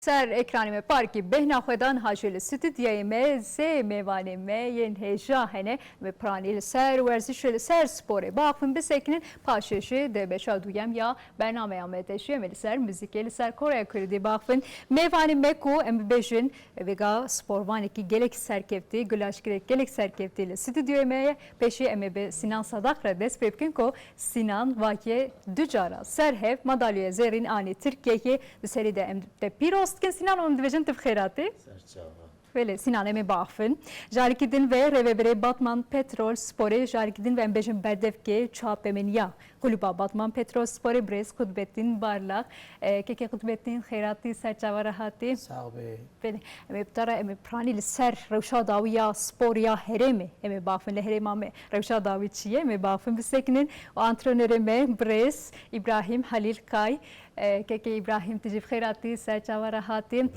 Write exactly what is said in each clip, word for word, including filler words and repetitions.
Ser ekranê me parkî bêhna xwe dan, ha jî li stûdyoyê me sê mêvanê me yên hêja hene. Em ê piranî li ser werzîş û li ser sporê biaxivin, bisekinin, paşê jî di beşa duyem ya bernameya me de jî em ê li ser muzîkê, li ser koreya kurdî biaxivin. Mêvanê me ku em bibêjin, vêga sporvanekî gelek serkeftî, gulaşgirêk gelek serkeftî li stûdyoyê me ye. Pêşî em ê bi Sinan Sadak re dest pê bikin ku Sinan vake du cara ser hev madalyoya zêrîn anî Tirkiyeyê. Di serî de em te pîroz dikin Sinan û em dibêjin tu bi xêr hatî. Ser çava. Belê, Sinan, em ê biaxivin. Carekî din ve rêvebirê Batman Petrol Sporê, carekî din ve em bêjin berdevkê çapemeniya Kulüba Batman Petrol Sporê, birêz Qutbettin Barlak. E, kekê Qutbettin, xêr hatî, ser çava re hatî. Sax bê. Belê, em ê bi te re, em ê piranî li ser rewşa dawî ya spor ya herêmê em ê biaxivin, li herêma me rewşa dawî çi ye, em ê biaxivin bisekinin û antrenorê me birêz Îbrahîm Halîl Kay. E, kekê Îbrahîm, tu jî bi xêr hatî, ser çava re hatî.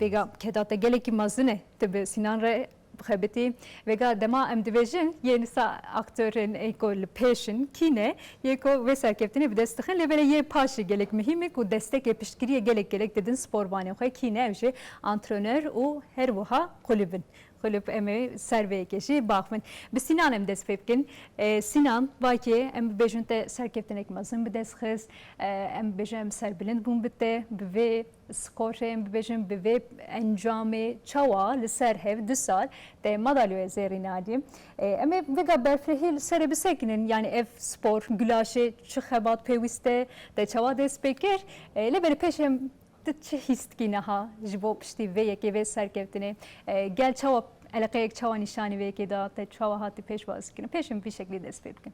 Vêga keda te gelekî mezin e, tu bi Sinan re bixebitî. Vêga dema em dibêjin, yê nisa aktorên ê ku li pêş in, kî ne, yê ku vê serkeftinê bi dest dixin, lê belê yê paşê gelek muhîm e ku destekê piştgiriyê gelek gelek didin sporvanên xwe, kî ne, ev jî antrenör û her wiha kulüb in. Kulüp em ê ser vê yekê jî baxivin. Bi Sinan em dest pê bikin. E, Sinan, vakê em bibêjin te serkeftinek mezin bi dest xist. E, em bibêjin em serbilind bûn bi te, bi vê skorê em bibêjin, bi vê encamê. Çawa li ser hev du sal te madalyoya zêrîn anî? E, em ê vêga berfirehî li serê bisekinin, yanî ev spor, gulaşê çi xebat pêwîst e, te çawa dest pê kir? E, lê belê pêş em Tu çi hîs dikî niha ji bo piştî vê yekê, vê serkeftinê? E, gel çawa eleqeyek çawa nîşanî vê yekê da, te çawa hatî pêşwazîkirin? Pêşin vî şeklî dest pê bikin.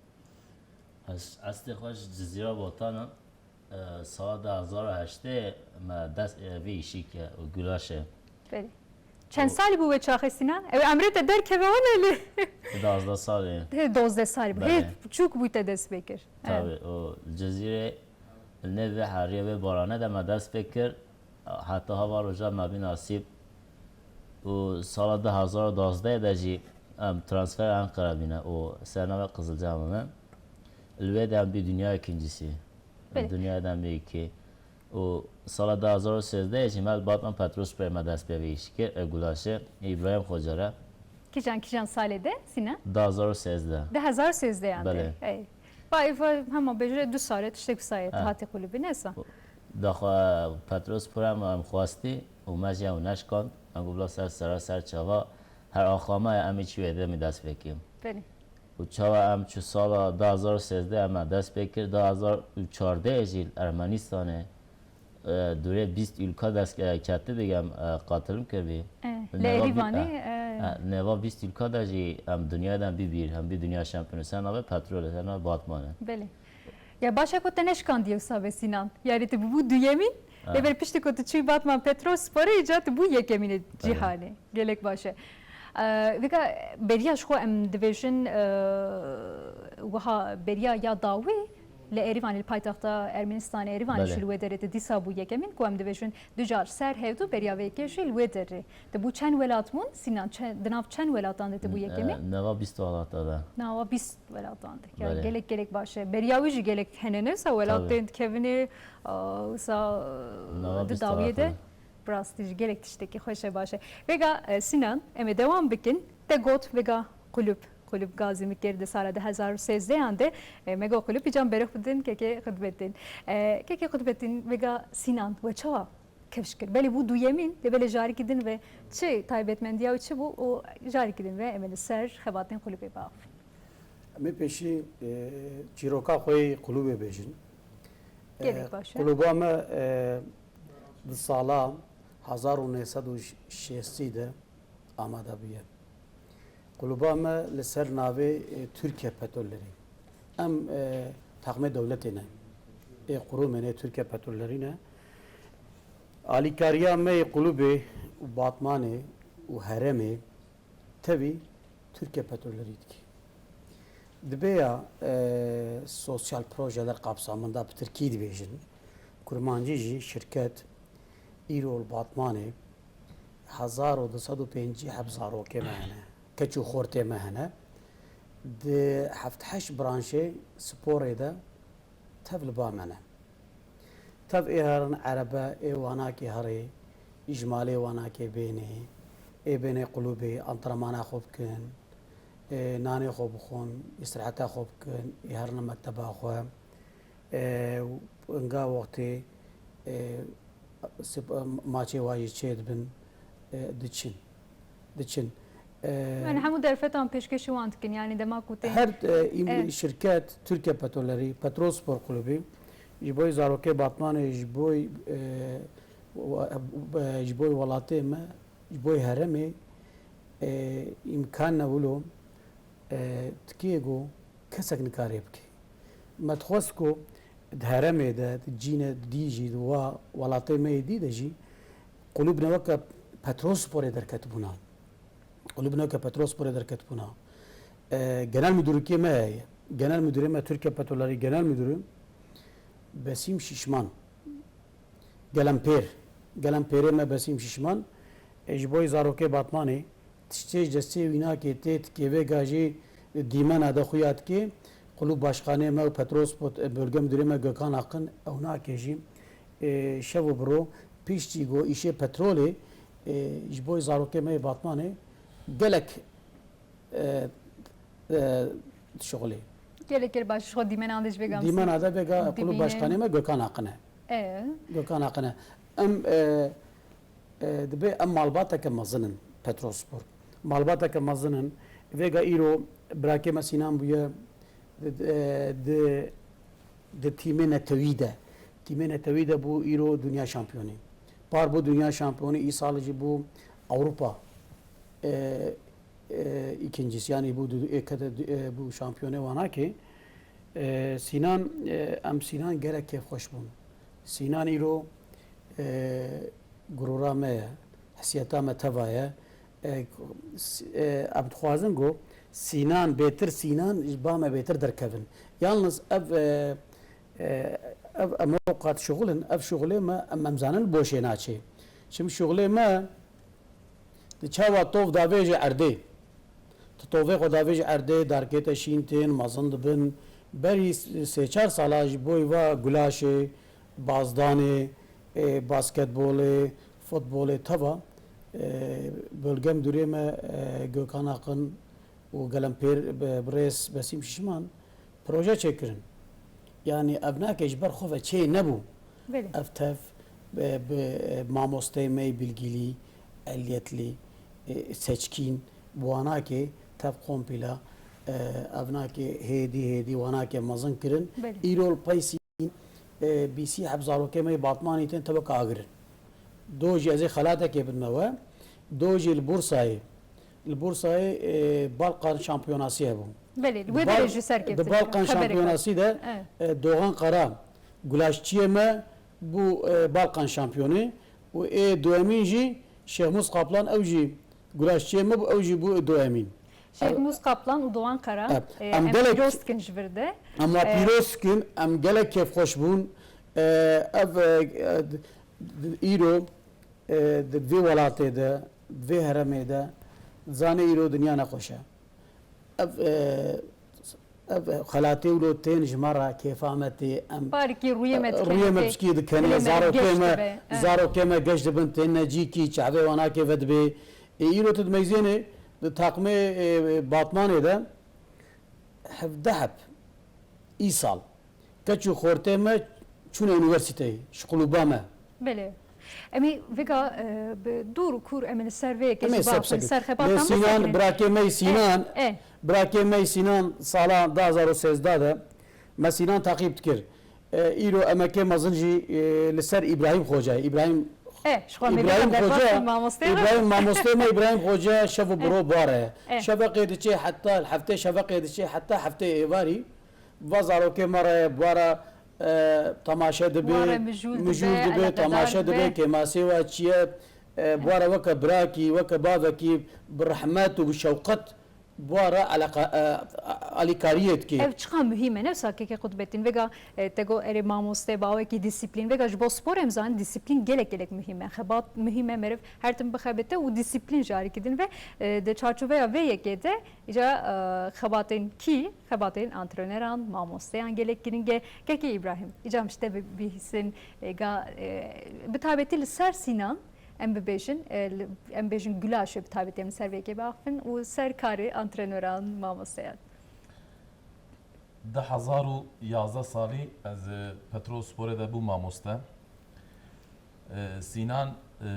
Ez eslê xwe ji Cizîra Botan im. E, sala du hezar û heştê me dest, e, vê îşî kir û gulaşê. Belê. Çend salî bû wê çaxê Sinan? Ew emrê te derkeve wan e lê. Duwazdeh salî. Hê, duwazdeh salî bû. Hê, belê, çûk bû te dest pê kir. Tabî, û li Cizîrê li nêv vê heriyê, vê barane de me dest pê kir. Heta hava roja me bî nasîb. Û sala du hezar û duwazdeh de jî em transfer Enqere bîne û ser navê Qizilcem me. Li wê de em bî dinya ikincisi. Belê. Dinya de em bî yekê. Û sala du hezar û sêzdeh jî me li Batman Petrosporê me dest pê vê îşî kir, e, gulaşê Îbrahîm Xoca re. Kîjan, kîjan salê de, Sinan? Du hezar û sêzdeh. Du hezar û sêzdeh yan de. Belê. Ey. Vay, vay, hema bêje du sal e, tiştek wisa ye, tu hatî kulübê, ne sa? Daxwe Petrospor em, em xwestî û me jî ew neşkand. Em got bila ser sera ser çava her axame em ê çi wê demî dest pê kim. Belê. Û çawa em çû sala du hezar û sêzdeh em dest pê kir, du hezar û çardeh jî li Ermenistanê, e, dûrê bîst ülka dest, e, keti digem, e, qatilim kirbî. E, li Neva bî-, Erîvanê, e, e, e, neva bîst ülka de jî em dinyayê de em bî bîr, em bî dinya şampiyonu. Ser navê petrolê, ser navê Batmanê. Belê. Ya baş e ku te neşkandiye wisa be Sinan. Yanî tu bûbû duyemîn, ha, lê belê piştî ku tu çûyî Batman Petrosporê, îca tu bû yekemînê, belê, cîhanê. Gelek baş e. E, vêga beriya ji xwe em dibêjin, e, wiha beriya ya dawî li Erîvanê, li paytexta Ermenistanê Erîvanê, belê, jî li wê derê tu dîsa bû yekemîn ku em dibêjin du car ser hevdû beriya vê yekê jî li wê derê. Tu bû çend welat bûn? Sinan, çe-, di nav çend welatan de tu bû yekemîn? E, nava bîst welata de. Nava bîst welatan de. Ya, belê, gelek, gelek baş e. Beriya wî jî gelek hene, ne wisa welat, tabî, tên dikevinê, a, wisa, nava di bîst dawiyê de. Welata de. Bi rastî jî gelek tiştekî xweş e, baş e. Vêga, e, Sinan, em ê dewam bikin. Te got vêga kulüp, kulüp gazî min kir di sala du hezar û sêzdeh yan de, e, me got kulüp îcan berix bidin kekê Qutbettin. E, kekê Qutbettin, vêga Sinan we çawa kifş kir? Belê bû duyemîn, lê belê carekî din ve çi taybetmendiya wî çi bû û carekî din ve em ê li ser xebatên kulübê biaxivin. Em ê pêşî, e, çîroka xwe yê kulûbê bêjin. Gelek, e, baş e. Kulûba me, e, di sala hezar û neh sed û şêstî de amade bûye. Kulûba me li ser navê, e, Türkiye Petrolleri. Em, e, taxmê dewletê ne. Ê qurûmê ne, Türkiye Petrolleri ne. Alîkariya me yê kulûbê û Batmanê û herêmê tevî Türkiye Petrolleri dike. Dibe ya, e, sosyal projeler kapsamında bi tirkî dibêjin, kurmancî jî şirket îro li Batmanê hezar û du sed û pêncî heb zarokê me hene, keç û xortê me hene. Di heft heşt branşê sporê de tev li ba me ne. Tev ê herin erebe, ê wanakê herê, ji malê wanakê bênê, ê bênê qulûbê, antrenmana xwe bikin, ê nanê xwe bixwin, îstiraheta xwe bikin, ê herine mekteba xwe. Ê, hinga wextê, ê, sip-, maçê wa jî çêdibin, ê, diçin. Diçin. Ê, Yani hemû derfetan pêşkêşî wan dikin, yani dema ku tê her, e, îm-, Evet. şirket, Türkiye Petrolleri, Petrolspor Kulübü, ji bo zarokê Batmanê, ji bo, e, we-, e, ji bo welatê me, ji bo herêmê, e, îmkan ne wilo, e, tikê ku kesek nikare bike. Me dixwest ku di herêmê de, di cîne dî jî, di wa welatê me yê dî de jî, kulüb ne weke Petrolsporê derketibûna. Kulüb ne weke Petrolsporê derketibûna. E, genel müdürlükê me heye. Genel müdürê me, Türkiye Petrolleri Genel Müdürü Besim Şişman. Gelempêr. Gelempêrê me Besim Şişman. E, ji bo zarokê Batmanê, tiştê ji destê wî nake, tê tikê vêga jî dîmena de xuya dike. Kulüp başkanê me û Petrolspor, e, bölge müdürê me Gökhan Akın, ew nake jî, e, şev û biro piştî ku îşê petrolê, e, ji bo zarokê me yê Batmanê gelek, e, e, şixulê. Gelek gelek baş, ji xwe dîmenan de ji vêga Dîmena de vêga kulüp Dibîne. başkanê me Gökhan Akın e. E. Gökhan Akın e. Em, e, e, dibê em malbateke mezin in, Petrolspor. Malbateke mezin in. Vêga îro birakê me Sînan bûye, di, di, di tîmê netewî de. Tîmê netewî de bû îro dinya şampiyonî. Par bû dinya şampiyonî, îsal jî bû Ewropa, e, e, îkincîs, yanî bû du-, ê kete du-, e, bû şampiyonê wanakê. E, Sînan, e, em Sînan gelek kêfxweş bûn. Sînan îro, e, gurûra me ye, hesiyeta me teva ye. E, s-, e, em dixwazin ku Sînan bêtir Sînan ji ba me bêtir derkevin. Yalnız ev, e, e, ev em ewqat şixul in, ev şixulê me em, em zanin li boşê naçê. Çim şixulê me Di çawa tov davêje erdê. Tu tovê xwe davêje erdê, darkê te şîn tên, mezin dibin. Berî s-, sê çar sala ji bo va gulaşê, bazdanê, ê, basketbolê, futbolê teva, ê, bölge müdürê me, ê, Gökhan Akın û gelempêr bi-, birêz Besim Şişman proje çêkirin. Yanî ev nake ji ber xwe ve çê nebû. Belê. Ev tev bi, bi mamosteyê me yê bilgîlî, eliyetli, e, seçkîn, bi wanakê tev kompîla, e, ev nake hêdî hêdî wanake mezin kirin. Belê. Îro li peysî, e, bîsî heb zarokê me yê Batmanî tên teveka agirin. Do jî ez ê xelatekê bidime we. Do jî li Bursayê, li Bursayê, e, Balkan şampiyonasî hebû. Belê, li Di wê Bal-, derê jî serkeftin. Di Balkan Xeberê şampiyonasî de, Evet. e, Doğan Kara, gulaşçiyê me bû, e, Balkan şampiyonê û ê duemîn jî Şêxmûs Kaplan, ew jî gulaşçiyê me bû, ew jî bû duemîn. Şêxmûs Kaplan û Doğan Kara, Evet. e, Em em gelek pîroz dikin ji vir de. Em wa E, pîroz dikin, em gelek kêfxweş bûn. E, ev, e, e, d-, d-, îro, e, di vê welatê de, di vê heremê de, zanê îro dinya nexweş e. Ev, e, ev xelatê wilo tên ji me re kêfa me tê. Em, Parkî rûyê me e, dikenê rûyê me tê. Pişkî dikenê, Dilê me re zarokê geş me, dibe. E. zarokê me geş dibin, tên necîkî, çavê wanakê vedibê. E, îro tu dimeyzênê, di taqmê, e, Batmanê de hevdeh heb îsal. Keç û xortê me çûne unîversîteyê, ji qulûba me. Belê. Em ê vêga, e, bi dûr û kûr em ê li ser vê yekê Em ê jî sep baxin, li sep. ser Lê xebatan Sînan, bisekinin. birakê me yê Sînan, Eh, eh. birakê me yê Sînan sala du hazar û sêzdeh de me Sînan taqîb dikir. E, îro emekê mezin jî, e, li ser Îbrahîm Xoca ye. Îbrahîm Eh, ji xwe me Îbrahîm vêga Xoca, derbasî mamostê re. Îbrahim, mamostê me Îbrahim Xoca şev û biro Eh. bare. Eh. Şevekê diçê heta, heftê şevekê diçê heta heftê êvarî. Va zarokê me re, bi wa re, e, temaşe dibe, Wa re mijûl mijûl dibe, dibe, eleqedar temaşe dibe, dibe. Kêmasê wa çi ye, e, bi wa re weke birakî, weke bavekî, bi rehmet û bi şewqet bi wa re eleqa-, e, alîkariyê dike. Ev çiqa muhîm e, ne wisa kekê Qutbettin, vêga, e, te got erê mamoste, bawekî dîsîplîn. Vêga ji bo spor em zanin dîsîplîn gelek gelek muhîm e. Xebat muhîm e, meriv her tim bixebite û dîsîplîn jî arîkidin ve, e, di çarçoveya vê yekê de Îca, e, xebatên kî? Xebatên antreneran, mamosteyan gelek giring e. Kekê Îbrahîm, îca em ji te bi-, bihîsin, e, ga, e, bi taybetî li ser Sînan, Em bibêjin, e, li, em bêjin gulaşê bi taybetî em li ser vê yekê biaxifin û ser karê antrenöran, mamosteyan. Di hezar û yazdeh salî ez, e, Petrolsporê de bû mamoste. E, Sînan, e,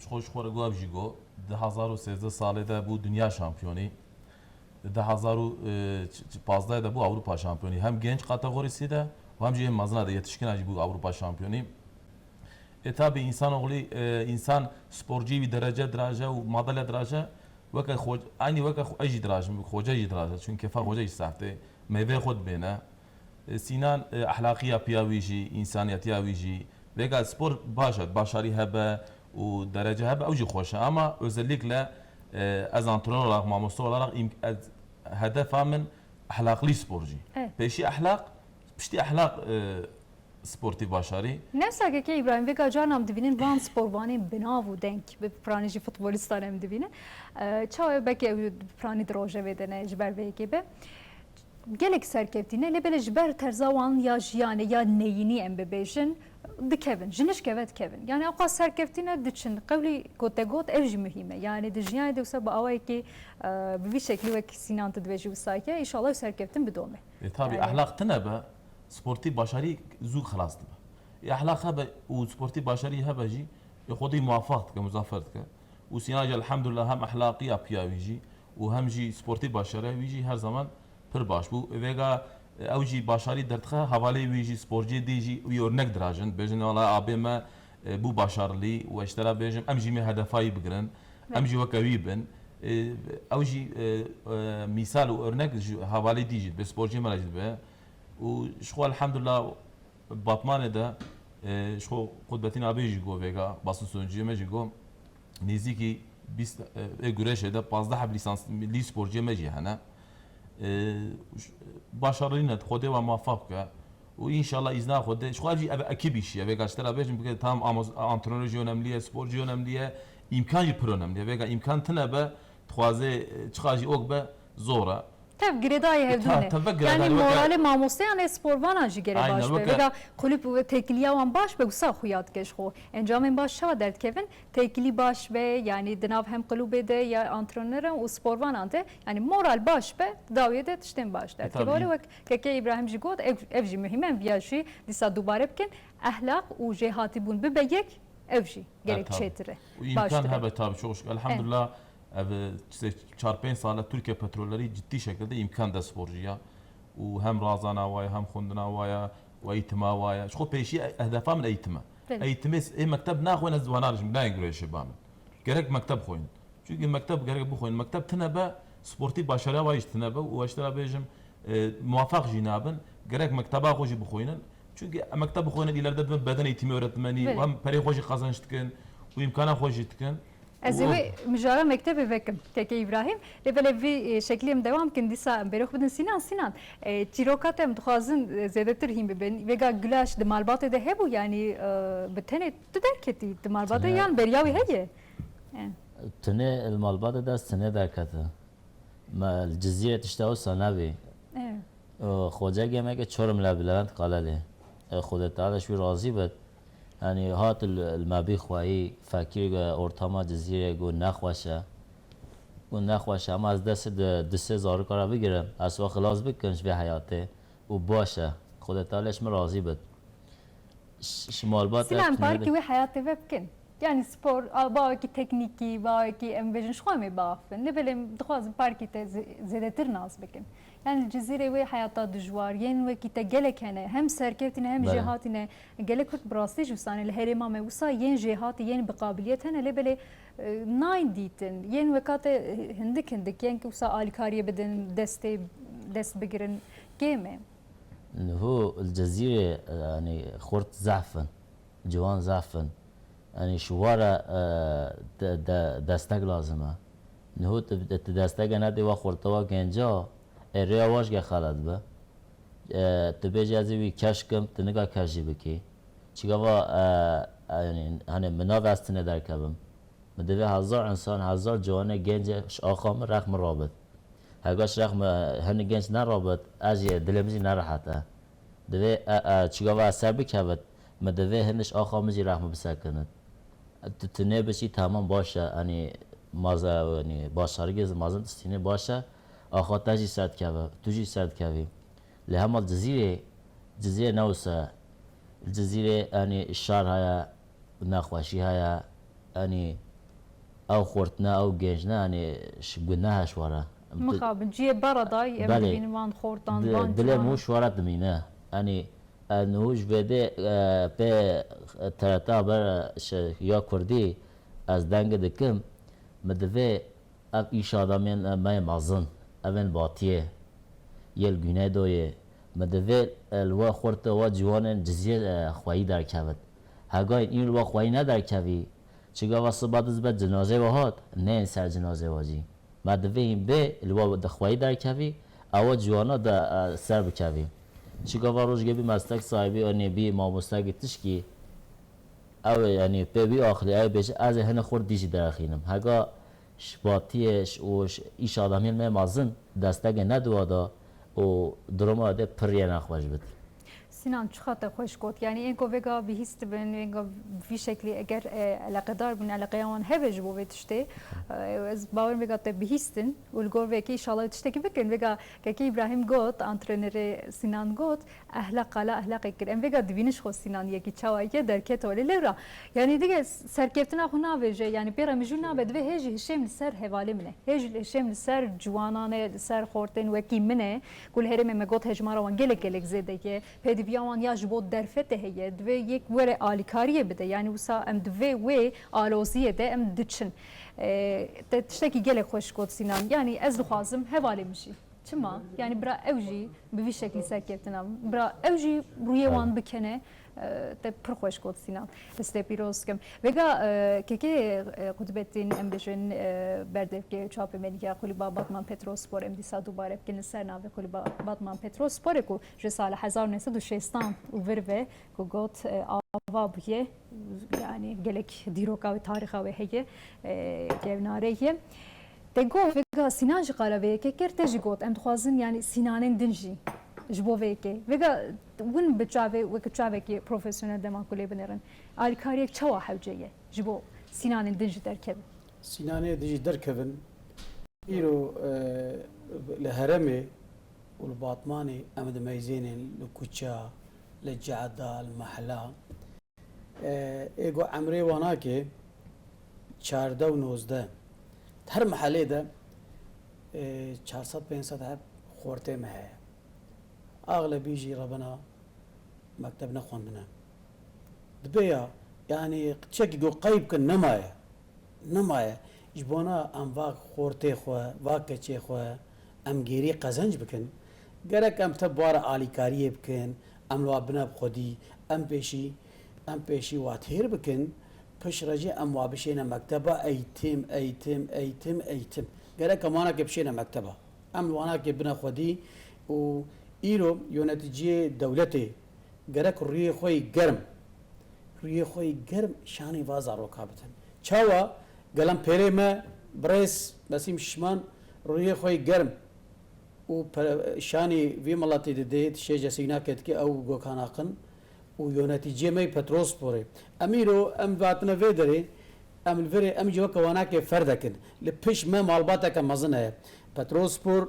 ji xwe, ji xwe re got, ev jî got, di hezar û sêzdeh salê de bû dinya şampiyonî. Di hezar û pazdeh de bû Ewropa şampiyonî. Hem genç kategorisi de û hem jî ên mezina de, yetişkina jî bû Ewropa şampiyonî. E, tabi însanoxlî, e, însan sporcî wî derece diraje û madalya diraje, weke xwe, eynî weke xwe, ez jî dirajim, xoce jî diraje. Çunke fa xoce jî saftê, meyveyê xwe dibêne. E, Sînan, e, ehlaqî ya piya wî jî, însaniyetiya wî jî, vêga spor baş e, başarî hebe û derece hebe, ew jî xweş e. Ama özellikle, e, ez antrenör olarak, mamoste olarak îm-, ez, hedefa min ehlaqlî sporcî. Evet. Pêşî ehlaq, piştî ehlaq, e, sportî başarî. Ne wisa keke Îbrahîm, vêga carna em dibînin van sporvanên bi nav û deng, bi piranî jî futbolistan em dibînin. E, çawa belkî ew piranî di rojevê de ne, ji ber vê yekê be. Gelek serkevtî ne, lê belê ji ber terza wan ya jiyanê ya neyînî em bibêjin, dikevin, ji nişkeve dikevin. Yani ewqas serkevtî ne diçin, qewlî gotegot ev jî muhîm e. Yani di jiyanê de wisa bi awayekî, e, bi vî şeklî wek Sînan tu dibêjî wisa ke, înşallah serkevtin bidome. E, tabi, yani ehlaq tine be, sportî başarî zû xilas dibe. E, ehlaq hebe û sportî başarî hebe jî, e, Xwedî muwafaq dike, muzaffer dike. Û Sînan jî elhamdulillah hem ehlaqiya piya wî jî û hem jî sportî başariya wî jî her zaman pir baş bû. Vêga, e, ew jî başarî derdixe, hevalê wî jî, sporciyê dî jî wî örnek dirajin. Bêjin, wala abê me, e, bû başarlî û ez ji te re bêjim, em jî mê hedefa wî bigirin. Em jî weke wî bin. E, ew jî, e, e, mîsal û örnek ji hevalê dî jî dibe, sporciyê me re jî dibe. Û ji xwe elhamdulillah Batmanê de, e, ji xwe Qutbetîn abê jî got vêga, Basın Sonuncuyê me jî got, nêzîkî bîst, e, ê güreşê de pazdeh heb lîsanslî sporciyê me jî hene. E, ş-, başarılı ne, Xwedê we muwafaq bike. Û înşallah îzna Xwedê, ji xwe ev jî ev ekîb îşî ye. Vêga ji te re bêjim, bike tamam amos-, antrenör jî önemli ye, spor jî önemli ye, îmkan jî pir önemli ye. Vêga îmkan tine be, dixwaze, e, çiqa jî ok be, zor e. Tev girêdayî hevdû ne. Tev ve girêdayî. Yani weke moralê mamosteyan ê sporvanan jî gerê baş be. Aynen, weke. Vêga kulüp û têkiliya wan baş be, wisa xuya dike ji xwe. Encamên baş çawa derdikevin? Têkilî baş be, yani di nav hem kulübê de ya antrenöran û sporvanan de, yani moral baş be, dawiyê de tiştên baş derdikeve. E, tabii. Wek keke Îbrahîm jî got, ev, ev jî muhîm e, em viya jî dîsa dubare bikin. Ehlaq û jêhatîbûn bibe yek, ev jî gerek çêtir e. Û îmkan hebe tabi, çok şükür. Elhamdulillah, ev, e, işte çar pênc sal e Türkiye Petrolleri ciddi şekilde îmkan de sporcuya. Û hem razana wa ye, hem xwendina wa ye, û eğitima wa ye. Ji xwe pêşî e-, ehdefa min eğitim e. Belê. Eğitimê s-, ê mekteb naxwîne, ez wana dijim, nayê güreşê ba min. Gerek mekteb xwînin. Çünkü mekteb gerek bixwînin. Mekteb tine be, sportî başariya wa jî tine be û ez ji te re bêjim, e, muwafaq jî nabin. Gerek mekteba xwe jî bixwînin. Çünkü mekteb bixwînin, ileride dibin beden eğitimi öğretmenî, belê, û hem perê xwe jî qazanç dikin û îmkana xwe jî dikin. Ez û ê wê mijara mektebê vekim, keke Îbrahîm. Lê belê vî, e, şeklî em dewam bikin, dîsa em bêrê xwe bidin Sînan. Sînan, e, çîroka te em dixwazin, e, zêdetir hîn bibin. Vêga gulaş di malbatê de hebû, yanî, e, bi tenê tu derketî di malbatê, yan beriya wî heye? E. Tenê li malbatê de ez tenê derketim. Me li Cizîrê tişta wisa nebî. Evet. Û xocegê me ke Çorum le bi Levent Kalelê. E, Xwedê Teala ji wî razî bit. Yanî hat li, li me bî xweyî, fekî ortama Cizîrê got nexweş e. Got nexweş e, ama ez destê di, du sê zarokara bigirim, ez xwe xilas bikim ji vê heyatê û baş e. Xwedê Teala ji min razî bit. Ş-, ji malbata Sînan, parkî wê heyatê ve bikin. Yani spor, a, bawekî teknîkî, bawekî em bêjin ji xwe em ê biaxifin. Lê belê em dixwazin parkî te zê-, zêdetir nas bikin. Yani li Cizîrê wê heyata dijwar, yên wekî te gelek hene. Hem serkevtî ne, hem, belê, jêhatî ne. Gelek Kurd bi rastî jî wisa ne. Li herêma me wisa yên jêhatî, yên bi qabiliyet hene. Lê belê, e, nayên dîtin. Yên weka te, e, hindik hindik, yên ku wisa alîkariyê bidin, destê, dest bigirin. Kêm e. Niho li Cizîrê, e, yani xurt zehf in. Ciwan zaf in. Yanî ji we re, e, de, de, destek lazim e. Niho tu, tu desteke nedê we xurte we genca, ê rêya we jî xelet be. E, tu bêjî ez ê wî keş kim, tu nika keş jî bikî. Çigava, e, e, yanî, hani min navê ez tune derkevim. Min divê hezar însan, hezar ciwanê gencê ji axa min rex min rabit. Hega ji rex min hinek genc nerabit, ez jî dilê min jî nerehet e. Divê, e, e, çigava ez ser bikevit, min divê hinek ji axa min jî rex min bisekinit. Tu, tu nêbiçî, tamam, baş e, yanî maze, yanî başarigê mezin tu stînê baş e, axa te jî ser dikeve, tu jî ser dikevî. Lê hema Cizîrê, Cizîrê ne wisa. Cizîrê, yanî şar heye, nexweşî heye, yanî ew xortine, ew genç ne, yanî ş-, guneh e ji we re. Mixabin, cihê bera dayî, em Belê. dibînin van xortan, Di-, van dilê ciwanan. Min ji we re dimîne. Yanî, e, niho ji vê dê, e, pê T R T haber, e, şe-, ya Kurdî, ez dengê dikim, min divê ev îş adamên, e, me yê mezin, ev ên batiyê, yê li Güneydoyê, min divê, e, li we xurt, we ciwanên Cizîrê, e, xweyî derkevin. Hegayên îro li we xweyî nederkevî, çi gava siba diz be cinazê we hat, neyên ser cinazê we jî. Me divê hîn bê, li we di xweyî derkevî, ewa ciwana de, e, ser bikevî. Çi gava rojgê bî meslek sahibî, yanî bî mamostegî tişkî, ew ê, yanî pê wî axilî, ew ê bêje, ez ê hinek xurt dî jî derexînim. Hega ji batiyê ş-, û ş-, îş adamiyên me mezin destegê nediwa da û duruma de pir yê nexweş bit. Sinan, çiqa te xweş got. Yanî ên ku vêga bihîst bin, vêga vî şeklî eger, e, eleqedar bin, eleqeya wan hebe ji bo vê tiştê, e, ez bawer vêga te bihîstin û li gor vê yekê înşallah tiştekî bikin. Vêga kekê Îbrahîm got, antrenerê Sinan got, ehlaq qala ehlaqê kir. Em vêga dibînin ji xwe Sinan yekî çawa yekê derket holê lewra. Yanî dige serkeftina xwe navêje, yanî pê re mijûl nabe, divê hê jî hişêm li ser hevalê min e. Hê jî hişêm li ser ciwanan e, li ser xortên wekî min e, ku li herêmê me got hejmara wan gelek gelek zêde ye. Pêdiviya wan ya ji bo derfetê heye, divê yek were alîkariyê bide. Yanî wisa em di vê wê aloziyê de em diçin. E, te tiştekî gelek xweş got Sinan. Yanî ez dixwazim hevalê min jî. Çima? Yanî bira ew jî bi vî şeklî serkeftina. Bira ew jî rûyê wan bikene. E, te pir xweş got Sinan. Ez te pîroz dikim. Vêga, e, kekê, e, Qutbettin, em bêjin, e, berdevkê çapemeniya Kulîba Batman Petrolspor, em dîsa dubare bikin li ser navê Kulîba Batman Petrolsporê ku ji sala hezar û neh sed û şêstan û vir ve ku got, e, ava bûye, yanî gelek dîroka wê, tarîxa wê heye, e, kevnare ye. Te got, vêga Sinan jî qala vê yekê kir, te jî got, em dixwazin, yanî Sinanên din jî ji bo vê yekê. Vêga hûn bi çavê, wek çavekî profesyonel dema ku lê binêrin, alîkariyek çawa hewce ye ji bo Sinanên din jî derkevin? Sinanê din jî derkevin. Îro, e, li herêmê û li Batmanê em dimeyzênin li kuça, li cehda, li mehla. E, ê go emrê wanakê çardeh û nozdeh. Her mehelê de, e, çar sed pênc sed heb xortê me heye. Axlebî jî rebena mekteb nexwendine. Dibe ya, yanî çekî go qeyb kin nemaye. Nemaye. Ji bona em va xortê xwe, va keçê xwe, em gêrî qezenc bikin, gerek em te bar alîkariyê bikin, em li wa bine bi xwedî, em pêşî, em pêşî wa têr bikin, piştre jî em wa bişêne mekteba eğitim, eğitim, eğitim, eğitim. Gerek em wanakê bişêne mekteba. Em li wanakê bine xwedî û îro yöneticiyê dewletê gerek rûyê xwe yî germ, rûyê xwe yî germ şanê va zaroka bidin. Çawa? Gelem pêrê me, birêz Besîm Şişman rûyê xwe yî germ û pe-, şanê vî miletî didê, dişêje sînakê dike, ew goka naqin û yöneticiyê me yî Petrolsporê. Em îro, em hatine vê derê, em li virê, em jî weke wanakê ferdek in. Li pişt me malbateke mezin heye. Petrolspor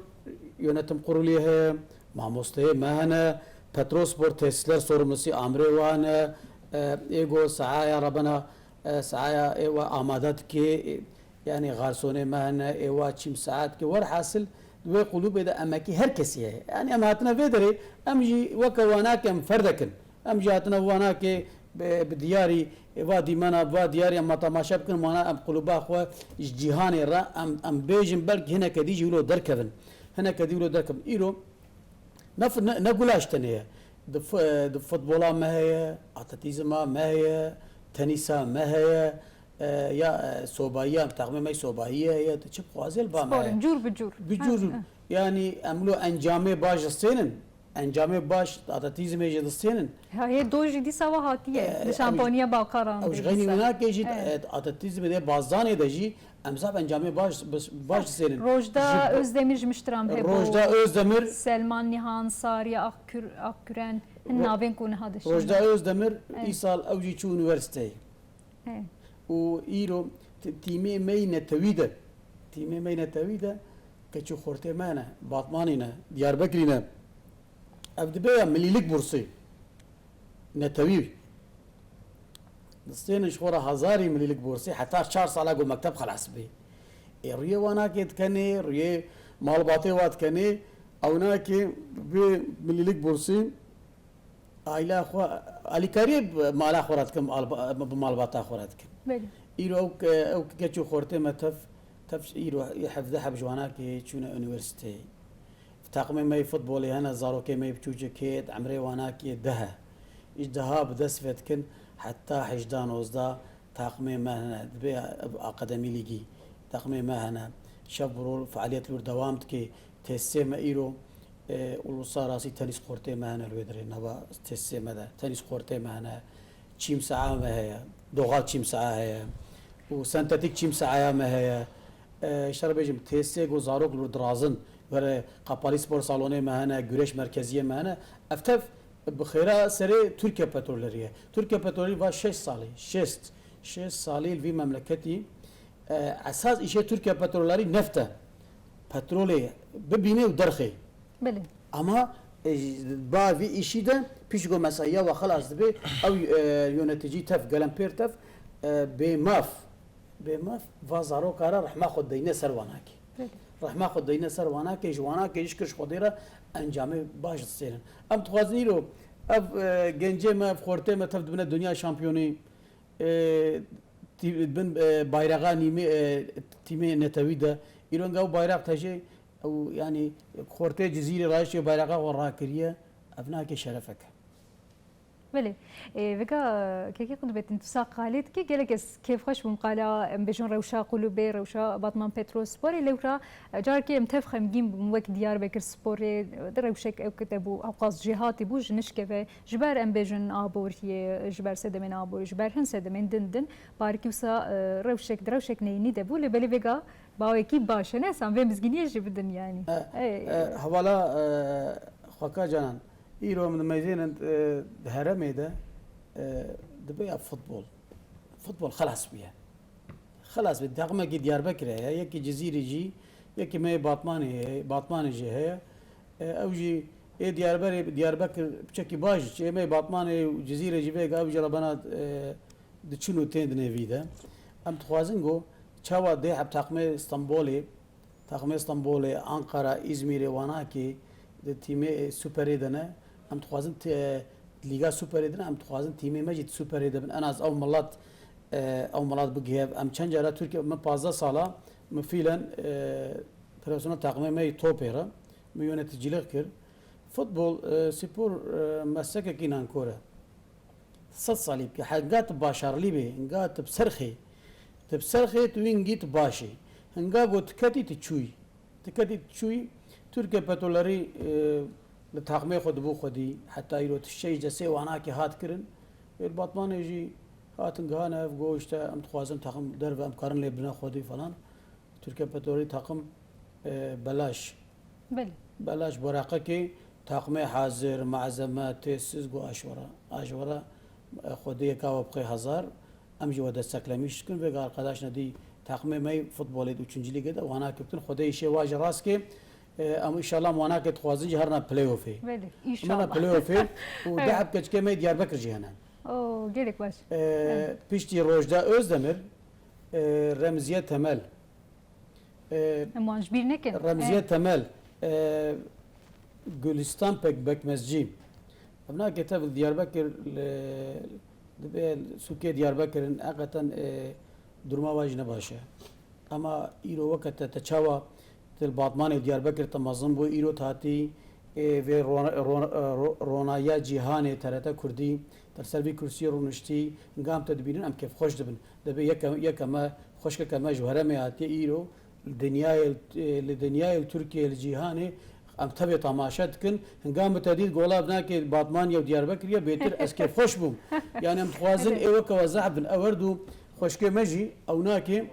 Yönetim Kurulî heye, mamosteyê me hene, Petrolspor tesîsler sorumlusu amrê wan e, e, ê go saaya rebena, e, saaya ê we amade dike, e, yanî garsonê me hene, ê we çîm saet dike. Werhasil, di wê qulûbê de emekî her kesî heye. Yanî em hatine vê derê, em jî weke wanakê em ferdek in. Em jî hatine wanakê bi, bi diyarî, va dîmena, va diyarî em ma temaşe bikin, mana em quluba xwe ji cîhanê re em, em bêjin, belkî hineke dî jî wilo derkevin. Hineke dî wilo derkevin. Îro ne f-, ne, ne gulaş tenê ye. Di f-, di futbola me heye, atletîzma me heye, tenîsa me heye, e, ya, e, sobayiya, taxmê me sobayiye heye, tu çi bixwazê li ba me heye. Sporên cûr bi cûr. Bi cûr. Ha, ha. Yanî em lo encamê baş distênin. Encamê baş, atletîzmê jî distênin. Ha, hê do jî dîsa wa hatiye. E, Li ew jî, şampiyoniya Balkaran ew jî de xeynî dîsa. Wî nake jî, e, atletîzmê de bazanê de jî em zaf encamê baş, baş, baş distênin. Rojda Ji bo-, Özdemir ji miştiran hebû. Rojda Özdemir. Selman Nihan, Sariye Akkür-, Akküren, hin Ro-, navên ku niha dişînin. Rojda Özdemir, Evet. îsal ew jî çû unîversîteyê. Evet. û îro ti-, tîmê me yî netewî de, tîmê me yî netewî de keç û xortê me ne, Batmanî ne, Diyarbekirî ne. Ev dibe ya milîlik bursî netewî. Distênin ji xwe re hezarî milîlik bursî heta çar sala ku mekteb xelas bê. Ê rûyê wanakê dikenê, rûyê malbatê wa dikenê, ewnakê bi milîlik bursî aîla xwe, alîkariyê bi mala xwe re dikin, bi alba-, bi malbata xwe re dikin. Belê. Îro ew ke-, ew keç û xortê me tev, tev îro hevdeh heb ji wanakê çûne unîversîteyê. Taqmê me yê futbolê hene, zarokê me yê biçûçikê, di emrê wanakê deh e. Ji deha bi dest ve dikin, heta hejda nozda taqmê me hene, dibe akademî lîgî. Taqmê me hene, şev bi rol fealiyet li wir dewam dike. Tesisê me îro, e, uluslararasî tenîs kortê me hene li wê derê, nava tesisê me de. Tenîs kortê me hene, çîm saha me heye, doğal çîm saha heye û sentetîk çîm sahaya me heye. E, ji te re bêjim, tesisê ku zarok li wir dirazin, were qapalî spor salonê me hene, güreş merkeziyê me hene. Ev tev bi xêra serê Türkiye Petrolleri ye. Türkiye Petrolleri va şeş salî, şêst, şêst salî li vî memleketî, e, esas îşê Türkiye Petrolleri neft e. Petrolê bibîne û derxê. Belê. Ama, e, ba vî îşî de pişt ku mesaiya we xelas dibe, ew, e, yöneticî tev, gelenpêr tev, e, bêmaf, bêmaf va zaroka re rehma xwe deyne ser wanakê. Belê. Rehma xwe deyne ser wanakê, ji wanakê ji kir ji Xwedê re encamê baş distênin. Em dixwazin îro ev, e, gencê me, ev xortê me tev dibine dinya şampiyonî, e, tî-, bin, e, bayraxa nîmê, e, tîmê netewî de. Îro nga ew bayraq tejê, ew, yanî, xortê Cizîrê rayiştê bayraxa xwe rakiriye, ev nake şerefeke. Belê. E, vêga, kekê Qutbettin, tu sa qalê dikî, gelek ez kêfxweş bûm qala, em bêjin rewşa qulûbê, rewşa Batman Petrol Sporê, lewra, e, carekê em tev xemgîn bûm, wek Diyarbekir Sporê, di rewşek ew kite bû, ewqas jêhatî bû, ji nişke ve, ji ber em bêjin aboriyê, ji ber sedemên aborî, ji ber hin sedemên din din, parikî wisa, e, rewşek, di rewşek neyînî de bû, lê belê vêga bawekî baş e, ne? Em vê mizgîniyê jî bidin, yanî. E, Ey. e, hevala, e, xweka canan, îro min dimeyzênin, e, di heremê de, e, dibe ya futbol. Futbol xelas bûye. Xelas bûye. Taqimekî Diyarbekirê heye, yekî Cizîrê jî, yekî me yê Batmanê heye, Batmanê jî heye. E, ew jî ê Diyarberê, Diyarbekir piçekî baş, ê me yê Batmanê û Cizîrê jî vêga ew jî re bena, e, diçin û tên di nêvî de. Em dixwazin ku çawa dê heb taqmê Stenbolê, taqmê Stenbolê, Ankara, Îzmîrê, Wanakê di tîmê Superê de ne. Em dixwazin te-, Lîga Superê de ne, em dixwazin tîmê me jî di Superê de bin. En az ew milet, e, ew milet bigihe. Em çend cara Tirkiye, min pazdeh sala, min fîlen, e, profesyonel taqmê me yê topê re, min yöneticilik kir. Futbol, e, spor, e, meslekekî nankor e. Sed salî bike, hinga tu başarlî bê, hinga tu bi ser xê, tu bi ser xê, tu hingî tu baş î. Hinga ku tu ketî, tu çûyî. Tu ketî, tu çûyî. Tirkiye Petrollerî, e, li taxmê xwe dibû xwedî, heta îro tu şeş de sê wanakê hat kirin. Ê li Batmanê jî hatin gihane ev, got, işte, em dixwazin taxim derve, em karin lê bine xwedî falan. Tirkiye Petrolî taqim, e, belaş. Belê. Belaş, beraqekê, taqmê hazir, malzeme, tesis, got, aşwara. Aşwara, e, xwedê yeka we bixê hezar, em jî we desteklemîş dikin. Vêga arkadaş nedî taqmê me yê futbolê di üçüncü lîgê de wana kiftin. Xwedê îşê wa jî rast ke, e, em înşallah wanakê dixwazin jî herna playoffê. Belê, înşallah. Herna playoffê û Evet. deheb keçikê me yê Diyarbekir jî hene. Oo, gelek baş. E, Evet. piştî Rojda Özdemir, e, Remziye Temel, E, Em wan ji bîr nekin. Remziye E. Temel, e, Gülistan Pek-, Bekmezcî. Ev nake tev li Diyarbekir, li, dibe sûkê Diyarbekir in, heqeten, e, duruma wa jî ne baş e. Ama îro weke te, te çawa te li Batmanê Diyarbekir te mezin bû, îro te hatî, e, vê ron-, ron-, ro-, ronaya cîhanê T R T Kurdî, te li ser vî kursiyê rûniştî, hinga em te dibînin, em kêfxweş dibin. Dibê yeke, yeke me, xweşkeke me ji herêmê hatiye îro, li dinyayê, li dinyayê, li Tirkiyeyê, li cîhanê, em tevê temaşe dikin. Hinga min te dît, gola binakê Batman ya û Diyarbekir ye, bêtir ez kêfxweş bûm. Yani em dixwazin Evet. ê weke we zehf bin. Ew her du xweşkê me jî ew nake,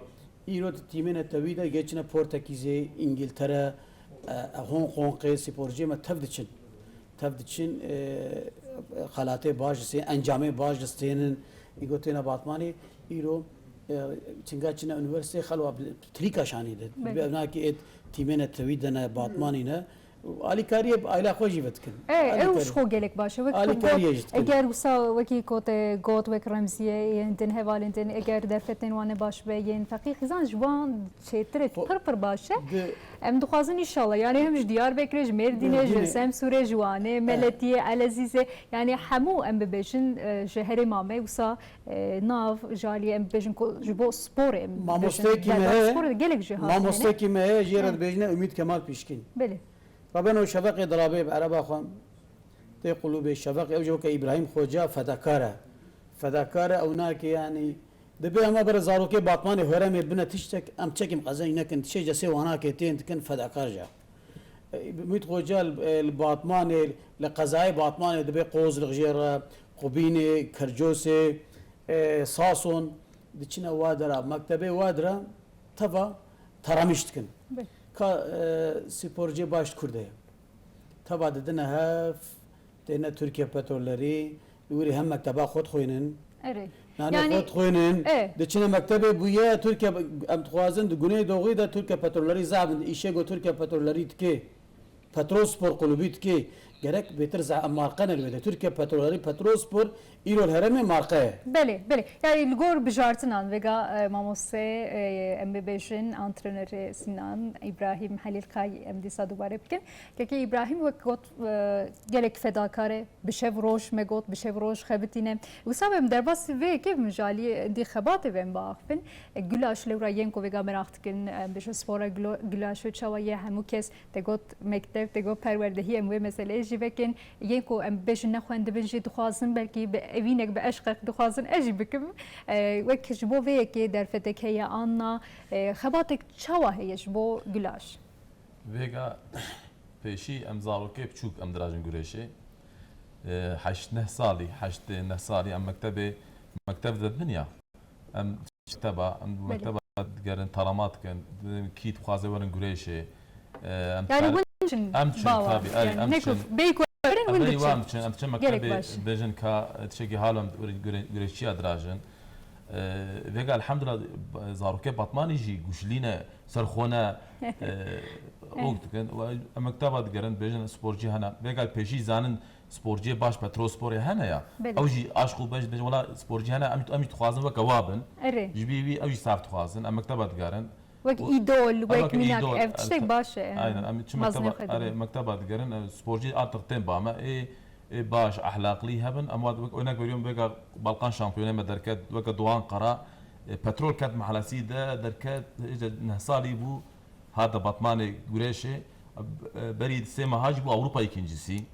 îro di tîmê netewî de geçine Portekîzê, Îngiltere, e, e, Hong Kongê, sporciyê me tev diçin. Tev diçin, e, xelatê baş distênin, encamê baş distênin. Îgo têne Batmanê, îro E, çinga çine unîversîteyê xelwa bi trîka şanî de. Belê. Bi evnakî êt tîmêne tewî de ne, batmanî ne. Alîkariyê bi aîla xwe jî vedikin. E, ew Alîkarî. Ji xwe gelek baş e. Wek Alîkariyê jî dikin. Eger wisa wekî ku te got, wek Remzîye, yên din, hevalên din, eger derfetên wan ne baş be, yên feqî xizan ji wan çêtir e, Xwe pir pir baş e. Di Em dixwazin înşallah, yani hem ji Diyarbekirê, ji Mêrdînê, ji Mêrdînê. Semsûrê, ji Wanê, Eh. Meletiyê, Elezîzê, yani hemû em bibêjin, e, ji herêma me wisa, e, nav, ji alî em bibêjin ku ji bo sporê em Mamosteyekî bibêjin, me derbarê heye, sporê de gelek jê hatine. Mamosteyekî me heye, jê re Eh. dibêjine Umît Kemal Pîşkîn. Belê. Rabeno şefeqê dirabê bi ereba xwe. Tê qulûbê şefeqê, ew jî weke Îbrahîm Xoca fedakar e. Fedakar e, ew nake, yanî, dibê ema bere zarokê Batmanê herêmê bine tiştek, em çekî qezenî nekin, tişê cesê wanakê tên dikin fedakar jî. E, Umît Xoca li, e, li Batmanê, li qezayê Batmanê dibê Qozlix jê re, Qubînê, Kercosê, e, Sason, diçine wa dera, mektebê wa dera, teva teramîş dikin. Be. Ka, e, sporcê baş Kurd heye. Teva didine hev, têne Tirkiye Petrollerî, li wirî hem mekteba xwe dixwînin. Erê. Nanê Yani, xwe dixwînin. E. Diçine mektebê bûye, Tirkiye, em dixwazin di Güneydoğu'yê de Tirkiye Petrollerî zaf in, îşê got Tirkiye Petrollerî dike. Petrolspor kulübî dike. Gerek bêtir za-, marqe ne li wê de. Tirkiye Petrollerî, Petrolspor, îro li herêmê marqe ye. Belê, belê. Yani li gor bijartinan vega, e, mamoste, e, em bibêjin, antrenorê Sinan, Îbrahîm Helîl Kay, em dîsa dubare bikin. Kekê Îbrahîm wek got, e, gelek fedakar e, bi şev roj me got, bi şev roj xebitîne. Wisa em derbasî vê yekê bim ji alî dî xebatê ve em biaxivin. E, gulaş lewra yên ku vêga meraq dikin, e, bêje spora gulo-, gulaş û çawa ye hemû kes te got mekteb, te got perwerdehî em wê meseleyê jî vekin. Yên ku em bêjin nexwendibin jî dixwazin belkî bi evînek, bi eşqek dixwazin ez jî bikim. E, wek ji bo vê yekê derfetek heye an na, e, xebatek çawa heye ji bo gulaş? Vêga pêşî em zarokê biçûk em dirajin gurêşê. E, heşt neh salî, heşt neh salî em mektebê, mekteb de bin ya. Em mekteba, em Belê. mekteba digerin, tarama dikin, kî dixwaze werin gurêşê. E, em Yani çar-, win çin em çin, bawa. Tabii, Yani em ne çin. ku bey ku werin Em win berî diçin. wan çin, em çin Gerek mektebê baş. bêjin ka tiştekî halo em gure-, gure-, gurêşçiya dirajin. E, vêga elhamdulillah, zarokê Batmanî jî guşlîne, serxwe ne, e, ok dikin. Û em mekteba digerin, bêjin sporcî hene. Vêga pêşî zanin sporciyê baş Petrolsporê hene ya. Belê. Ew jî aşq û beş dibêjin, wela sporcî hene, em, em jî dixwazin weke wa bin. Erê. Ji bî wî ew jî saf dixwazin. Em mekteba digerin. Wek Û îdol, ew wek wek mînak, îdol, ev tiştek em baş e. Aynen, em çi Mazinê mekteba, xwe erê, dibin. mekteba digerin, em sporcî artık tên ba me. Ê, ê baş, ehlaqlî hebin. Em wa wek örnek veriyorum, vêga Balkan şampiyonê me derket, weke Doğan Kara, e, petrol ket mehlesî de derket, ê, neh salî bû, hate Batmanê gurêşê, e, berî sê meha jî bû Avrupa ikincisi.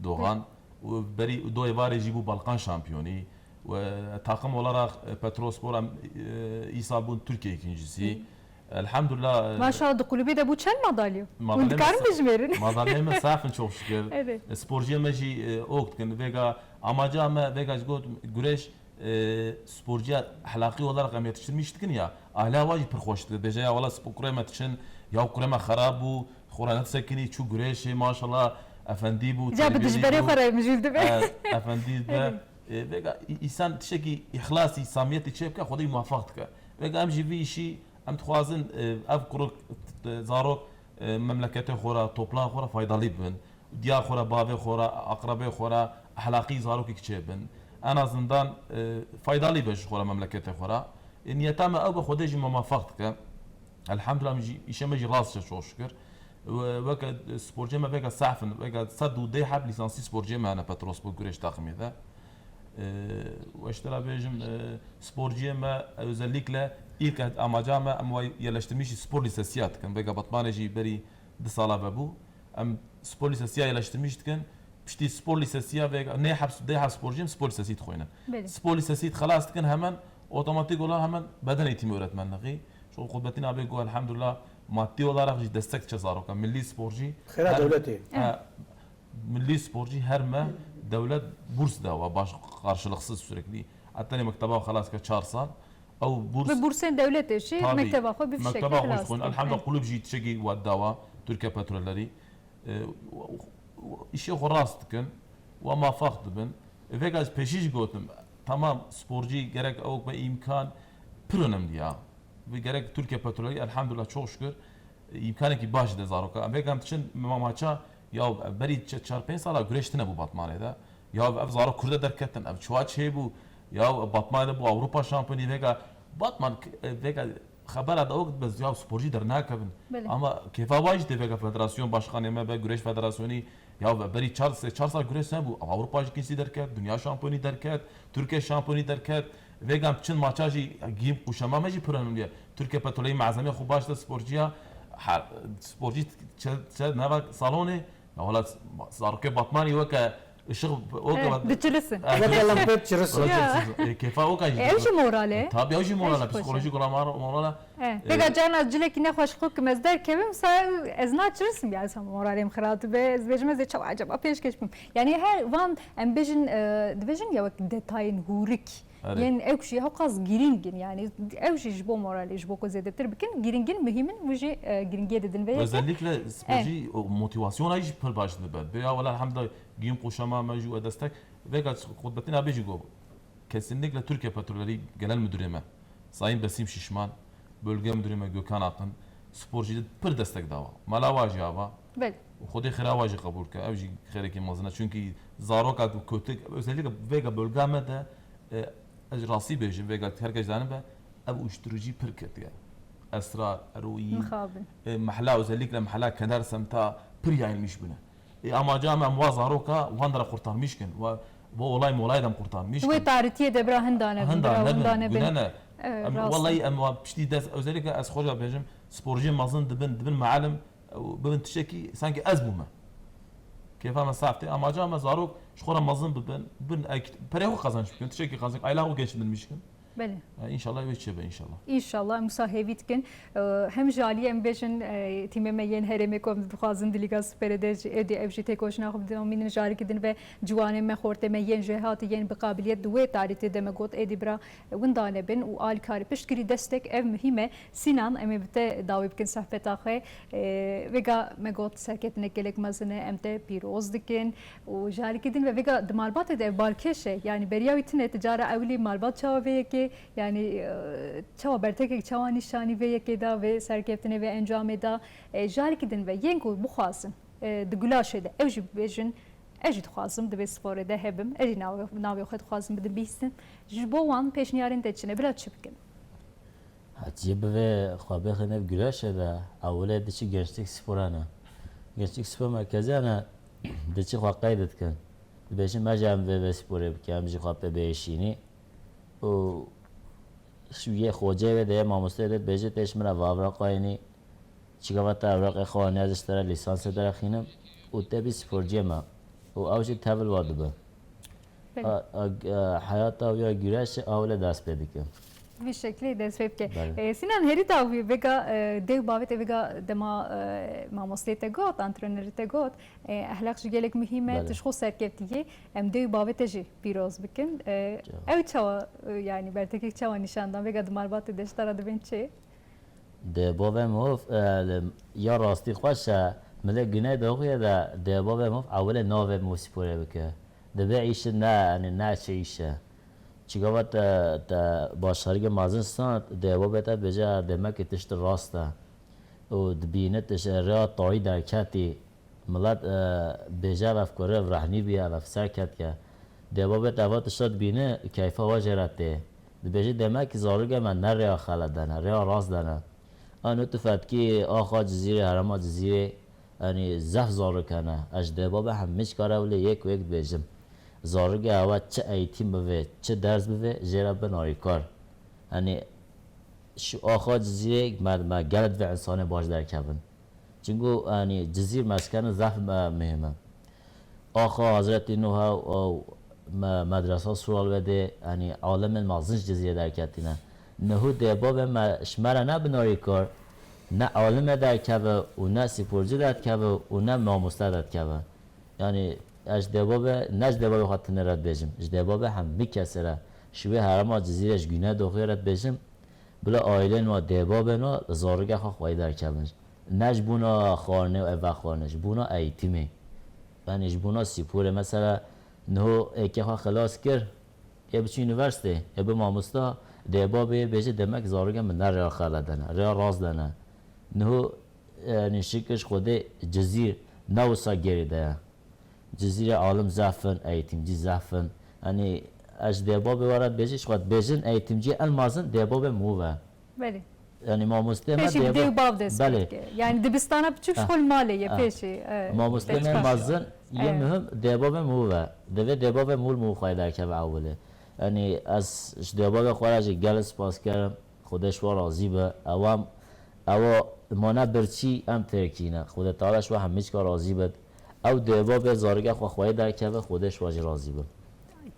Doğan. Û berî, û do êvarê jî bû Balkan şampiyonî. Û, e, takım olarak, e, Petrolspor em, e, îsal bûn Türkiye ikincisi. Hı. Elhamdülillah, e, Maşallah, di kulübê de bû çend madalya? Hûn Madalya dikarin me sa-, bijmêrin? Madalya me saf in, çok şükür. Evet. E, sporciyê me jî, e, ok dikin. Vêga amaca me, vêga ji got güreş, e, sporcuya ahlakî olarak em yetiştirmiş dikin ya, ahlaka jî pir xweş dike. Bêje ya wela sp-, kurê me diçin, ya kurê me xerab bû, xwe re nedisekinî, çû gurêşê, maşallah, efendî bû, Ca bi terbiyelî dijberê bû. xwe re mijûl dibe. E, efendî dibe. Evet. E, vêga î-, îsan tiştekî îxlasî, samiyetî çêbike, Xwedê muwefeq dike. Vêga em jî vî îşî, em dixwazin, e, ev kuruk, e, zarok, e, memleketê xwe re, topluma xwe re faydalı bibin. Diyar xwe re, bavê xwe re, aqrebê xwe re, ehlaqî zarokek çêbin. En azından, e, faydalı be ji xwe re, memleketê xwe re. E, niyeta me ew be, Xwedê jî me mafaq dike. Elhamdülillah, em jî, îşê me jî rast e, çok şükür. We-, weke sporcê me vêga saf in, vêga sed û deh heb lisansî sporcê me hene Petrolspor güreş takımê de. E, we ji te re bêjim, e, sporciyê me özellikle ilk amaca me em wa yerleştirmişî spor lisesiya dikin. Vêga Batmanê jî berî du sala vebû. Em spor lisesiya yerleştirmiş dikin. Piştî spor lisesiya vê, nê heb, dê heb sporcî em spor lisesî dixwînin. Belê. Spor lisesî xelas dikin hemen, otomatik olarak hemen beden eğitimi öğretmenliği. Şu Kutbettin abi got, elhamdülillah, maddi olarak jî destek diçe zaroka. Milli sporcî Xêra her, dewletê. he, Evet. milli sporcî her me dewlet burs dawa, baş, karşılıksız sürekli. Hatta ne mekteba xelas ke çar sal. Ew burs Bi bursên dewletê jî Tabii. mekteba xwe bi Mekteba xwe xelas jixwin. dikin. Elhamdülillah, Evet. kulüp jî tiştekî we dawa, Türkiye Petrolleri. E, û, û, û, îşê xwe rast dikin, we mafaq dibin. E, vêga ez pêşî jî gotim, tamam, sporcî gerek ew be îmkan, pir önemli ya. Ve gerek Türkiye Petrolü, elhamdülillah, çok şükür, îmkanekî baş de zaroka. Em vêga em diçin ma-, maça, ya berî çe-, çar pênc sala güreş tine bû Batmanê de. Ya ev zarok Kurde derketin, ev çuwa çê bû. Ya Batmanê de bû Avrupa şampiyonî, vêga Batman k-, vêga xebera de ok, bes ya sporcî dernakevin. Belê. Ama kêfa wajî tê, vêga federasyon başkanê me be, güreş federasyonî, ya berî çar, sê çar sal güreş sen bû. Avrupa jî kincî derket, dünya şampiyonî derket, Türkiye şampiyonî derket. Vêga em çin maça jî giyim qûşema me jî pir önemli ye. Türkiye Petrolü malzeme xwe baş de sporcuya, her, sporcî çe, çe nava salonê, ya wala zarokê Batmanî weke ışık o Evet, kadar diçilisin. Weke lempê çirisin. Ya. E, kefa o kadar E, ew jî moral e. Tabii, ew jî moral e, Ew jî xweş e. Psikolojik olarak moral, moral e. E, E, pêka carna cilekî nexweş xwe kim ez derkevim, sa ez naçirisim ya, sa moralê min xira dibe, ez dibêjim ez ê çawa acaba pêşkêş bim. Yani her van em bêjin, e, dibêjin ya wek detayên hûrik. Erê. Yên ew jî hewqas girîng in, yani ew jî ji bo moralê, ji bo ku zêdetir bikin, girîng in, muhîm in, wî jî, e, girîngiyê didin vê yekê. Özellikle sporcî, E. o motivasyona jî pir baş dibe. Bê ya wela elhamdülillah giyim qûşema me jî we destek. Vêga xutbetîna bêjî got, kesinlikle Türkiye Petrolleri Genel Müdürü me, Sayın Besim Şişman, Bölge Müdürü me Gökhan Akın, sporcî de pir destek dawa. Mala wa jî ava. Belê. Xwedê xêra wa jî qebûl ke. Ev jî xêrekî mezin e. Çünkü zaroka ku kotik, özellikle vêga bölga me de, e, ez rastî bêjim, vêga her kes danibe, ev uyuşturucu pir ketiye. Esrar, eroin, Mixabin. e, mehla, özellikle mehla Kenar semta pir yayılmış bûne. E, amaca em, em wa zaroka wan dera kurtarmış kin. Wa, bu olay molay dem kurtarmış kin. Wê tarîtiyê de bira hindane bin, Hindane bira nebin, hindane bin. Gune ne. Evet, Em, rast e. Vallahi em wa piştî dest, özellikle ez xwe bêjim, sporciyê mezin dibin, dibin mealim, e, bibin tiştekî, sanki ez bûme. Kêfa me saf tê. Amaca me zarok ji xwe re mezin bibin, bin ek-, perê xwe qazanç bikin, tiştekî qazanç, ayla xwe gençleştirmiş kin. Belê. E, înşallah wê çêbe, înşallah. Înşallah, em wisa hêvî dikin. E, hem ji alî em bêjin, e, tîmê me yên herêmê ku em dixwazin di Lîga Superê de jî, êdî ev jî têkoşîna xwe bidomînin, jarikî din ve ciwanê me, xortê me yên jêhatî, yên bi qabiliyet di wê tarîtê de me got, êdî bira winda nebin û alîkarî piştgirî destek ev muhîm e. Sînan, em ê bi te dawî bikin sohbeta xwe. E, vêga me got serketineke gelek mezin e, em te pîroz dikin. Û ji alîkî din ve vêga di malbatê de ev balkêş e. Yanî beriya wî tune, ti cara ewilî malbat çawa vê yekê, yanî, e, çawa bertekek çawa nîşanî vê yekê da, vê serkeftinê, vê encamê da. E, ji alîkî din ve yên ku bixwazin, e, di gulaşê de ew jî bibêjin, ez jî dixwazim di vê sporê de hebim, ez jî nav-, navê xwe dixwazim bidim bihîstin. Ji bo wan pêşniyarên te çi ne? Bila çi bikin? Hatice bivê xwe bêxin ev güreşe de, ewilê diçi gençlik spora ne. Gençlik spor merkezê ne, diçi xwe qeyd dikin. Dibêjin me jî em vê, vê sporê bikin, em jî xwe pê bêşînî. Û şu yê xoceyê wê de, yê mamosteyê de dibêje tê ji min re va evraqa înî. Çi gava te evraqa xwe anî, ez ji te re lîsansê derexînim û te bî sporciyê me. Û ew jî tevil wa dibe. Belê. A, a, a, heyata wî ya güreş a wile dest pê dike. Vî şeklî dest pê bike. Belê. E, Sinan, herî dawî vêga, e, dê û bavê te vêga dema, e, mamosteyê te got, antrenerê te got, e, ehlaq jî gelek muhîm e, Belê. tu ji xwe serkevtî yî, em dê û bavê te jî pîroz bikin. E, Çawa. ew çawa, e, yanî bertekek çawa nîşan dan vêga di malbatê de ji te re dibên çi? Dê bavê mov, e, ya rastî xweş e, milê gune doxiye de dê bavê mov ewilê navê mov sporê bike. Dibê îşi ne, yani ne çi îşe. Çi gava te, te başarî mezin stand, dê bavê te bêje, demek ki tişt rast e. Û dibîne tişt rêya tayî derketî. Milet, e, bêje ev kure ev rehnî bî, ev ser ketke. Dê bavê te eva tişta dibîne, keyfa we jê re tê. Dibêje demek ki zarokê me ne rêya xelet de ne, rêya rast de ne. Ano tu fetkî axa Cizîrê, herêma Cizîrê, yanî zehf zarok hene. Ez ji dê bavê hemî çikare wile yek û yek dibêjim. Zarokê ewa çi eğitim bivê, çi ders bivê, jê re bin alîkar. Yanî şu axa Cizîrê me, me gelek divê însanê baş derkevin. Çunku, yanî, Cizîr meskene zehf me-, muhîm e. Axa Hazretî Nuh e, ew me-, medresa Suralwedê, yanî, alimên mezin ji Cizîrê derketîne. Niho dê bavê me ji me re ne binarîkar, ne alime derkeve û ne sporcî derkeve û ne mamoste derkeve. Yanî, ez ji dê bavê, ne ji dê bavê xwe tune re dibêjim. Ji dê bavê hemî kesê re. Ji wê herêma Cizîrê ji gune doxê re dibêjim. Bila aîlên wa, dê bavên wa, zarokê xwe xweyî derkevin. Ne ji bona xwarinê û ev vexwarine, ji bona eğitimê. Yanî ji bona sporê. Mesela, niho êkê xwe xilas kir, ê biçû unîversîte, ê bi mamosta, Dê babê bêje demek zaroke min ne rêya xele de ne, rêya rast de ne. Niho, e, yanî şikir ji Xwedê Cizîr ne wisa gerî de ye. Cizîrê alim zehf in, eğitimci zehf in. Yanî ez ji dê babê were dibêjim, ji xwe dibêjin eğitimciyê en mezin dê babê mûv e. Belê. Yanî mamostê me Pêşî bi dê dê û bav dest pê Belê. dike. Yanî dibistana biçûk ji xwe li malê ye pêşî. E, Mamostê me mezin yê muhim dê babê mûv e. Divê dê babê mûv li mûv xwe derkeve ewilê. Yanî ez ji dê babê xwe re jî gelek spas kerim. Xwedê ji we razî be. Ew em, ew mane birçî em têrkîne. Xwedê Teala ji we hemîçka razî bit. Ew dê babê zarokê xwe xweyê derkeve, Xwedê ji we jî razî be.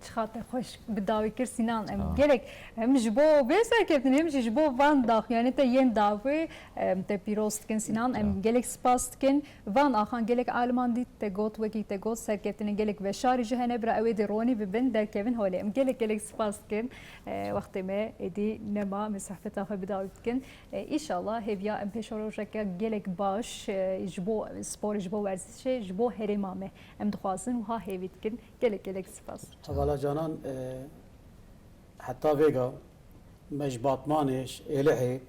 Çiqa te xweş bi dawî kir Sînan. Em gelek hem ji bo vê serkeftinê hem jî ji bo van daxuyanê te yên dawî em te pîroz dikin Sînan. Em gelek spas dikin. Van axan gelek aliman dît te got, wekî te got serkeftinên gelek veşarî jî hene bira ew ê dê ronî bibin derkevin holê. Em gelek gelek spas dikin. E, wextê me êdî nema, me sohbeta xwe bi dawî dikin. E, îşallah hêviya em pêşerojeke gelek baş, e, ji bo sporê, ji bo werzişê, ji bo herêma me. Em dixwazin wiha hêvî dikin. Gelek gelek spas. Hevala Canan, e, heta vêga me ji Batmanê, ji Êlihê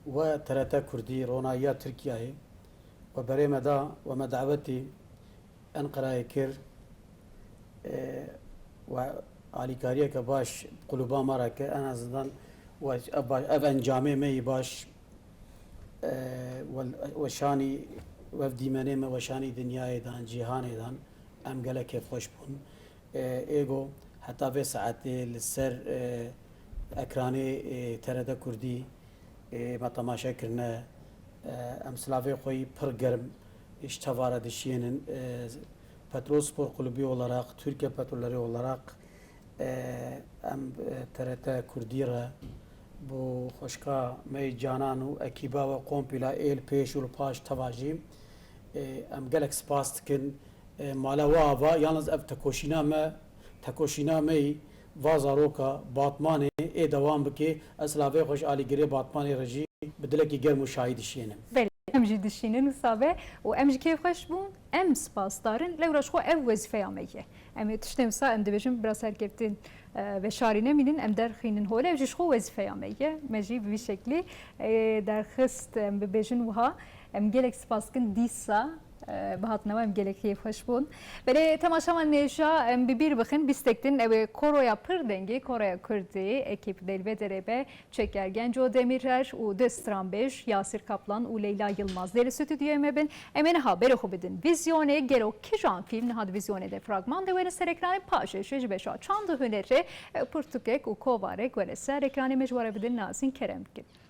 we T R T Kurdî, Ronayiya Tirkiyeyê we berê me da, we me dawetî Enqerayê kir, e, we alîkariyeke baş quluba me re kir, en azından we ev baş, ev encamê me yî baş, e, we, weşanî, wev dîmenê me weşanî dinyayê dan, cîhanê dan, em gelek kêfxweş bûn. E, êgo heta vê saetê li ser, e, ekranê, e, T R T Kurdî, e, me temaşe kirine. E, em silavê xwe yî pir germ ji teva re dişiyênin. E, Petrol Spor Kulübü olarak, Türkiye Petrolleri olarak, e, em, e, T R T Kurdî re bo xweşka me yê Canan û ekîba we kompîla ê li pêş û li paş teva jî, e, em gelek spas dikin. E, mala we ava, yalnız ev tekoşîna me, tekoşîna me yî va zaroka Batmanê ê dewam bike. Ez silavê xwe ji alîgirê Batmanê re jî bi dilekî germ û şahî dişiyênim. Belê, em jî dişînin wisa be û em jî kêfxweş bûn. Em spasdar in. Lewra ji xwe ev wezîfeya me ye. Em ê tiştên wisa em dibêjin bira serkeftin, e, veşarî nemînin, em derxînin holê. Ev jî ji xwe wezîfeya me ye. Me jî bi vî şeklî, e, derxist, em bibêjin wiha. Em gelek spas dikin dîsa, e, bi hatina we em gelek kêfxweş bûn. Belê temaşevan nêja em bi bîr bixin, bîstek din ew ê koroya pir dengê, koroya Kurdî, ekîp Delvederê be, Çeker Genco Demirer û du stranbêj Yasir Kaplan û Leyla Yilmaz dê li stûdyoyê me bin. Em ê niha berê xwe bidin vîzyonê. Gelo kijan fîlm niha di vîzyonê de fragman de wêne ser ekranê, paşê jî ji beşa çand û hunerê, e, pirtûkek û kovarek wêne ser ekranê, me ji we re bidin, Nazîn, kerem dikin.